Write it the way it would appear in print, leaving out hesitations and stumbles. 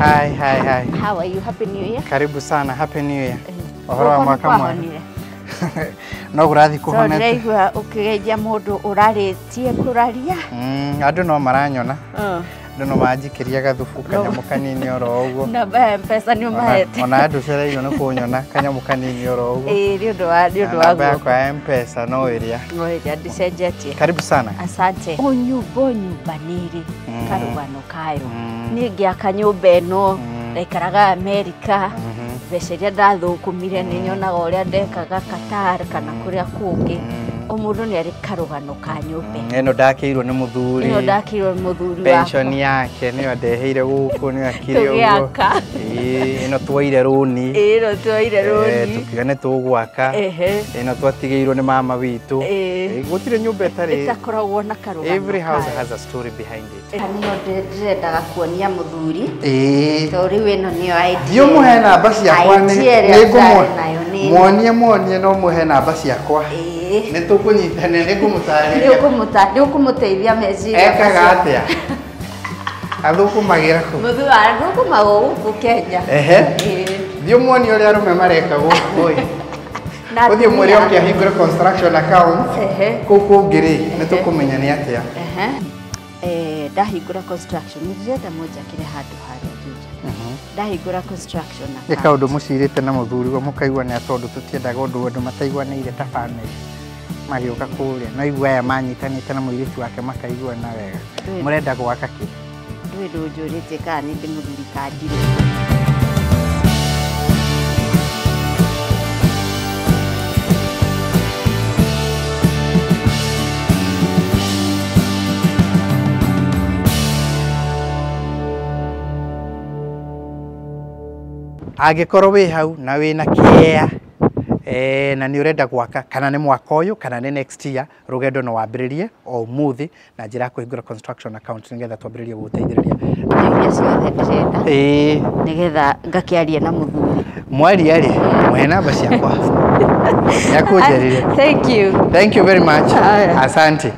Hi, hi, hi. How are you? Happy New Year. Karibu sana, Happy New Year. Ũhoro wa mwaka mwerũ. No gũrathiĩ kũhonete. Ndĩraigua ũkĩgeithia mũndũ ũrarĩtie kũraria. Andũ no maranyona. Andũ no manjikĩria gathubu kanyamũ kanini oro ũguo. Namba ya M-Pesa nĩ ũmahete. Ona andũ cereirwo nĩ kũnyona kanyamũ kanini oro ũguo. Ĩĩ, nĩ ũndũ wa Namba yakwa ya M-Pesa no ĩrĩa. No ĩrĩa ndĩcenjetie. Karibu sana. Asante. O nyũmba nĩ ĩrĩ karũgano kayo. Niĩ ngĩaka nyũmba ĩno ndaikaraga Amerika. Mbeca iria ndathũkũmire nĩ nyonaga ũrĩa ndekaga Qatar kana kũrĩa kũngĩ. O mũndũ nĩ arĩ karũgano ka nyũmba. Ĩno ndakĩirwo nĩ mũthuri. Ĩno ndakĩirwo nĩ mũthuri wakwa. Pension yake nĩyo ndeheire gũkũ, nĩyo akire ũguo. Tũgĩaka. Ĩno tuoire rũni. Ĩno tuoire rũni. Tukiuga nĩ tũgwaka. Ĩno twatigĩirwo nĩ mama witũ. Gũtirĩ nyũmba ĩtarĩ ĩtakoragwo na karũgano. Every house has a story behind it. Nĩyo ndĩrendaga kuonia mũthuri. Tondũ rĩu ĩno nĩyo idea. Thiĩ ũmũhe namba ciakwa nĩ muonie no mũhe namba ciakwa. Nĩ tũkũnyitanĩra, nĩ ngũmũtarĩria. Nĩ ũkũmũteithia meciria. Ekaga atĩa? Athũkũmagĩra kũ? Mũthuri athũkũmaga gũkũ Kenya. Thiĩ ũmuonie ũrĩa arũme mareka gũkũ ĩ. Ũthiĩ ũmwĩre oke ahingũre construction account kũu kũngĩ rĩ, nĩ tũkũmenya nĩ atĩa. Ndahingũra construction, nĩ ndĩrenda mũnjakĩre handũ harĩa Juja. Ndahingũra construction account. Nĩ kaũndũ mũcirĩte na mũthuri mũkaiguanĩra tondũ tũtiendaga ũndũ andũ mataiguanĩire ta family. Magĩũka kũrĩa no igua aya manyitanĩte na mũirĩtu wake makaiguana wega. Mũrenda gwaka kĩ? Ndũĩ ndũnjũrĩtie kana nĩ ndĩ mũthuri kana ndirĩ. Angĩkorwo wĩ hau na wĩna kĩea na nĩ ũrenda gwaka kana nĩ mwaka ũyũ kana nĩ next year, rũgendo no wambĩrĩrie o ũmũthĩ na njĩra ya kũhingũra construction account nĩgetha twambĩrĩrie gũgũteithĩrĩria. Iria ciothe ndĩrenda. Nĩgetha ngakĩaria na mũthuri. Mwaria rĩ, mũhe namba ciakwa. Nĩakũnjarĩria. Thank you. Thank you very much. Asante.